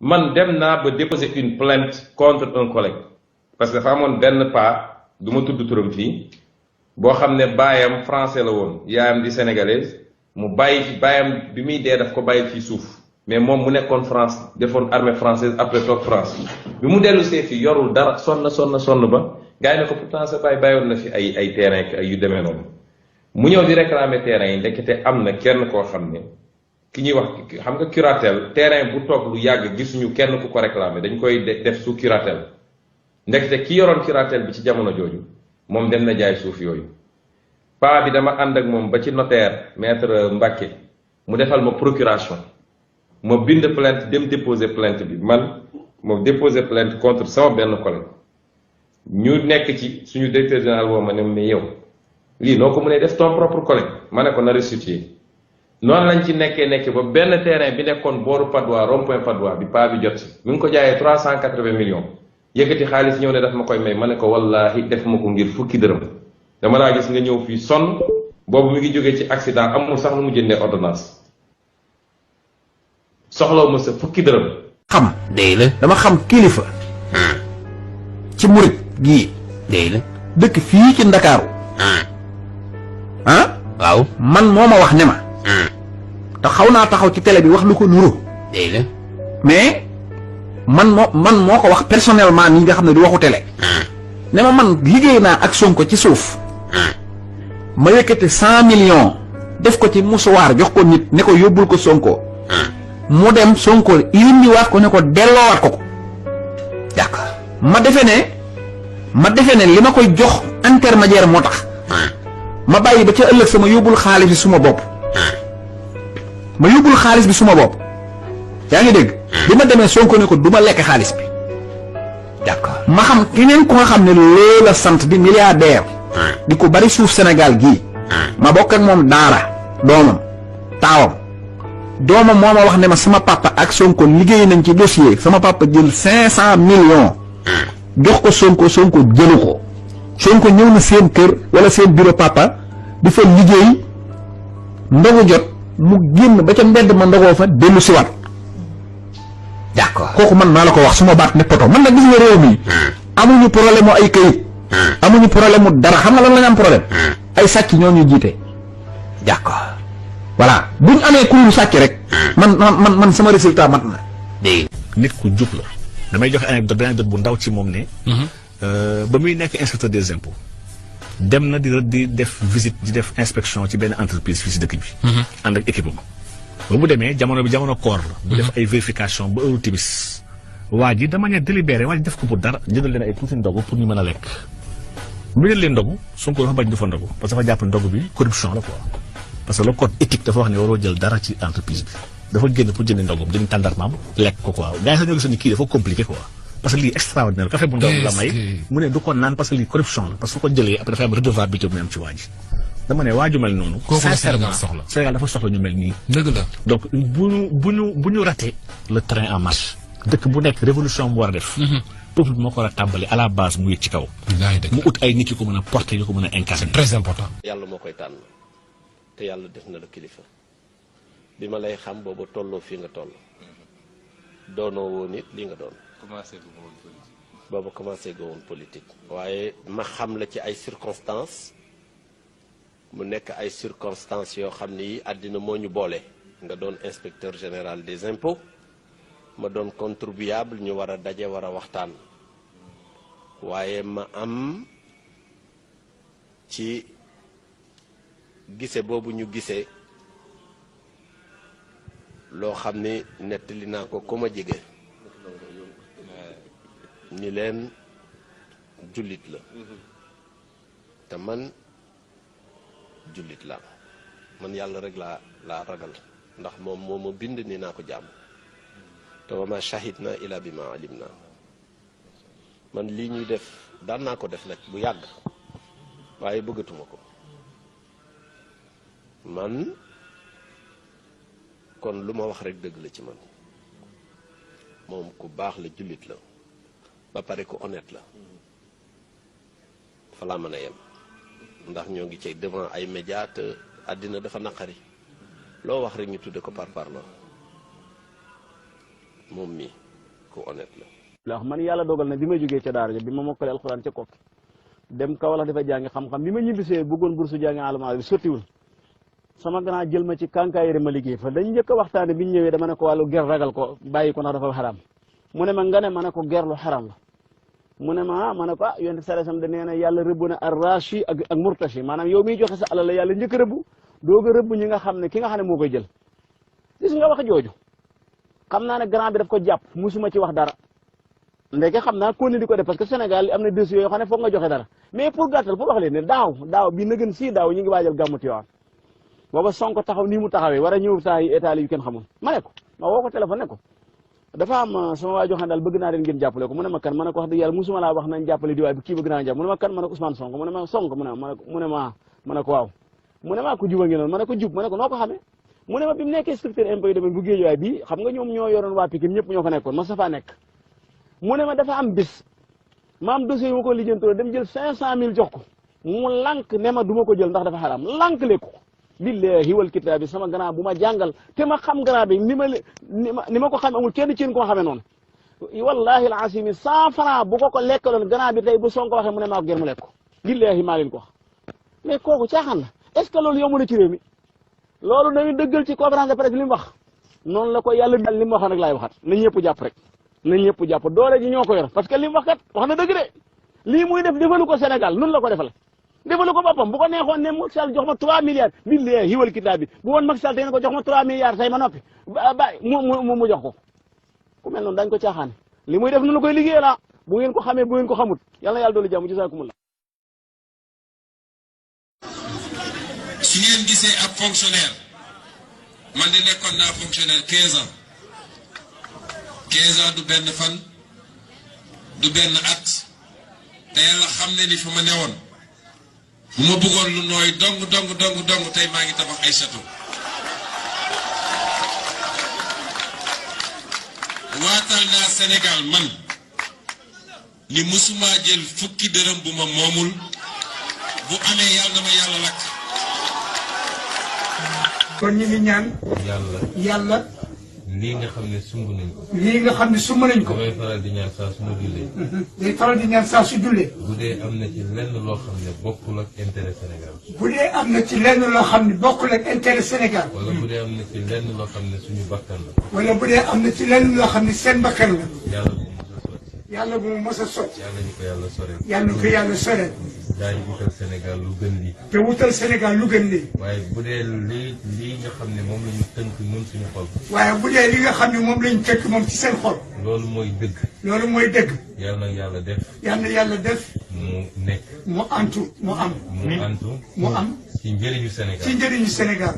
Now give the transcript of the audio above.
man dem naa ba déposer une plainte contre un collègue parce que dafa amoon benn paa du ma tudd turam fii boo xam ne baayam français la woon yaayam di sénégalaise mu bàyyi fi baayam bi muy dee daf ko bàyyi fii suuf mais moom mu nekkoon France defoon armée française après toog France bi mu dellu see fi yorul dara sonn ba gars yi ne ko pourtant sa baay bàyyoon na fi ay terrain ay yu demee noonu mu ñëw di réclamer terrain yi ndekete am na kenn koo xam ne ki ñuy wax xam nga curatelle terrain bu toog lu yàgg gisuñu kenn ku ko réclamer dañ koy def sous curatelle ndekete ki yoroon curatelle bi ci jamono jooju moom dem na jaay suuf yooyu paa bi dama ànd ak moom ba ci notaire maître Mbacke mu defal ma procuration ma bind plainte dem déposer plainte bi man ma déposer plainte contre sama benn collègue ñu nekk ci suñu directeur général woo ma ne mais yow lii noo ko mënee def ton propre collègue ma ne ko na restituer noonu lañ ci nekkee ba benn terrain bi nekkoon booru Padois rond-point Padois bi paa bi jot si mi ngi ko jaayee 380 millions yëkkati xaalis ñëw ne daf ma koy may ma ne ko wallaahi def ma ko ngir fukki dërëm dama laa gis nga ñëw fii sonn boobu mi ngi jógee ci accident amul sax lu mu jëndee ordonnance soxlaw ma sa fukki dërëm. xam day la dama xam kilifa. ci murit gii. day la dëkk fii ci Ndakaaru. waaw man moo ma wax ne ma. te xaw naa taxaw ci télé bi wax lu ko nuru. day la mais man moo ko wax personnellement nii nga xam ne du waxu télé. ne ma man liggéey naa ak Sonko ci suuf. ma yëkkati 100 millions def ko ci musuwaar jox ko nit ne ko yóbbul ko Sonko. mu dem Sonko indiwaat ko ne ko delloowaat ko. d'accord ma defe ne li ma koy jox intermédiaire moo tax. ma bàyyi ba ca ëllëg sama yóbbul xaalis bi suma bopp. ma yóbbul xaalis bi suma bopp. yaa ngi dégg. bi ma demee Sonko ne ko du ma lekk xaalis bi. d'accord ma xam keneen ko nga xam ne loolu la sant di milliardaire. di ko bari suuf Sénégal gii. ma bokk ak moom daara taawam. doomam moo ma wax ne ma sama papa ak Sonko liggéey nañ ci dossier sama papa jël 500 millions. jox ko Sonko jëlu ko. Sonko ñëw na seen kër wala seen bureau papa di fa liggéey ndogu jot mu génn ba ca mbedd ma ndogoo fa dellu si waat. d'accord kooku man maa la ko wax suma baat ne poto man nag gis nga réew mi. amuñu problème mu ay kayit. amuñu problème mu dara xam nga lan la ñu am problème. ay sàcc ñoo ñu jiite. d'accord voilà buñ amee kuréelu sàcc rek. man sama résultat mat na. dégg nit ku jub la damay joxe anecdote bu ndaw ci moom ne. ba muy nekk inspecteur des impôts dem na di def visite di def inspection ci benn entreprise fii si dëkk bi. ànd ak équipe ba mu demee jamono koor la. bu def ay vérification ba heure timis waa ji de manière délibérée waa ji def ko pour dara jëndal leen ay tuuti ndogu pour ñu mën a lekk. mu jël leen ndogu Sonko dafa bañ du fa ndogu parce que dafa jàpp ndogu bi corruption la quoi. parce que le code éthique dafa wax ne waroo jël dara ci entreprise bi dafa génn pour jënd ndogum dañu tàndarmaam lekk ko quoi gars yi sax ñoo gis ne kii dafa compliqué quoi. parce que lii extraordinaire café bu ndaw la may mu ne du ko naan parce que lii corruption la parce que su ko jëlee après dafay am redevabilité bu mu am ci waa ji dama ne waaju mel noonu. sincèrement Sénégal dafa soxla ñu mel nii. dëgg la donc bu ñu raté le train en marche dëkk bu nekk révolution bu war a def. peuple bi moo ko war a tàmbali à la base mu yëg ci kaw. mu ut ay nit yu ko mën a porter yu ko mën a incarner. c'est très important. yàlla moo koy tànn te yàlla def na la kilifa bi ma lay xam boobu tolloo fii nga toll doonoo woon nit li nga doon. boobu commencé ga woon politique. waaye ma xam la ci ay circonstances mu nekk ay circonstances yoo xam ni àddina moo ñu boole nga doon inspecteur général des impôts ma doon contribuable ñu war a daje war a waxtaan waaye ma am ci gise boobu ñu gisee loo xam ni nettali naa ko ku ma jege ñi leen jullit la te man jullit la man yàlla rek laa ragal ndax moom moo ma bind ni naa ko jàmm te wa ma shahid na ila bi ma alim na man lii ñuy def daan naa ko def nag bu yàgg waaye bëggatuma ko man kon lu ma wax rek dëgg la ci man moom ku baax la jullit la ba pare ku honnête la fa laa mën a yem ndax ñoo ngi ci devant ay médias te àddina dafa naqari loo wax rek ñu tudde ko par parlo moom mi ku honnête la. ndax man yàlla dogal na bi ma jógee ca daara ja bi ma mokkale alxuraan ca Kokki dem Kaolack dafa jàngi xam-xam bi ma ñibbisee bëggoon bourse jàngi alama bi sottiwul sama grand jël ma ci kànkaayere ma liggéey fa dañ njëkk a waxtaane bi ñu ñëwee dama ne ko wàllu ger ragal ko bàyyi ko ndax dafa xaraam mu ne ma nga ne ma ne ko ger lu xaraam la mu ne ma ma ne ko yonent saresam da nee na yàlla rëbb na arrachi ak murtachi maanaam yow miy joxe sa alal la yàlla njëkk a rëbb doog a rëbb ñi nga xam ne ki nga xam ne moo koy jël gis nga wax jooju xam naa ne grand bi daf ko jàpp musuma ci wax dara ndeke xam naa ko ni di ko def parce que Sénégal am na dossiers yoo xam ne foog nga joxe dara mais pour gàttal pour wax leen ne daaw bi na gën si daaw ñu ngi waajal gàmmu Tiwaawan booba Sonko taxaw nii mu taxawee war a ñëw saa yi état yu kenn xamul ma ne ko ma woo ko téléphone ne ko dafa am sama waa joo xam daal bëgg naa leen ngeen jàppale ko mu ne ma kan ma ne ko wax dëgg yàlla musuma laa wax nañ jàppale di waay bi kii bëgg naa jàpp mu ne ma kan ma ne ko Ousmane Sonko mu ne ma Sonko mu ne ma ko waaw mu ne maa ko juba ngi noonu ma ne ko jub ma ne ko noo ko xamee mu ne ma bi mu nekkee inspecteur impôt yi bu Guédiawaye bii xam nga ñoom ñoo yoroon waa Pikine ñëpp ñoo fa nekkoon ma sa faa nekk mu ne ma dafa am bis ma am dossier yu ma ko lijjantoo dem jël 500000 jox ko mu lànk ne ma du ma ko jël ndax dafa xaraam lànk lekku billahi wal kitaabi sama grand bu ma jàngal te ma xam grand bi ni ma ko xam amul kenn ci yéen koo xamee noonu wallahi al-azim 100 francs bu ko lekkaloon grand bi tey bu Sonko waxee mu ne maa ko gën mu lekk ko billahi maa leen ko wax mais kooku caaxaan la est ce que loolu yomb na ci réew mi loolu dañuy dëggal ci conférence de presse li mu wax noonu la ko yàlla dal li mu waxoon rek laay waxaat na ñëpp jàpp rek na ñëpp jàpp doole ji ñoo ko yor parce que li mu wax kat wax na dëgg de lii muy def defalu ko Sénégal nun la ko defal defalu ko boppam bu ko neexoon ne Macky Sall jox ma 3 milliards billahi wal kitaab bi bu woon Macky Sall te ko jox ma 3 milliards say ma noppi mu jox ko ku mel noonu dañ ko caaxaane li muy def nu koy liggéey la bu ngeen ko xamee bu ngeen ko xamut yàlla na yàlla doolu jàmm jazaakumullah. su ngeen gisee ab fonctionnaire man de nekkoon naa fonctionnaire 15 ans 15 ans du benn fan du benn at te yàlla xam ne ni fa ma newoon bu ma bëggoon lu nooy dong tey maa ngi tabax ay château waatal naa Sénégal man ni musuma jël fukki dërëm bu ma moomul bu amee yàlla na ma yàlla lakk. kon ñu ngi ñaan yàlla lii nga xam ne sumb nañ ko. lii nga xam ne sumb nañ ko. damay faral di ñaan saa su ma jullee. day faral di ñaan saa su jullee. bu dee am na ci lenn loo xam ne bokkul ak intérêt Sénégal. bu dee am na ci lenn loo xam ne bokkul ak intérêt Sénégal. wala bu dee am na ci lenn loo xam ne suñu bakkan la. wala bu dee am na ci lenn loo xam ne seen bakkan la. yàlla bu mu mos a sotti. yàlla bu mu mos a sotti. yàlla ñu ko yàlla soreel. yàlla ñu ko yàlla soreel. daañu wutal Sénégal lu gën lii. te wutal Sénégal lu gën lii. waaye bu dee lii nga xam ne moom la ñu tënk ñun suñu xol. waaye bu dee li nga xam ne moom lañ tënk moom ci seen xol. loolu mooy dëgg. loolu mooy dëgg. yàlla na yàlla def. yàlla na yàlla def. mu nekk. mu antu mu am. mu antu. mu am. ci njëriñu Sénégal. ci njëriñu Sénégal.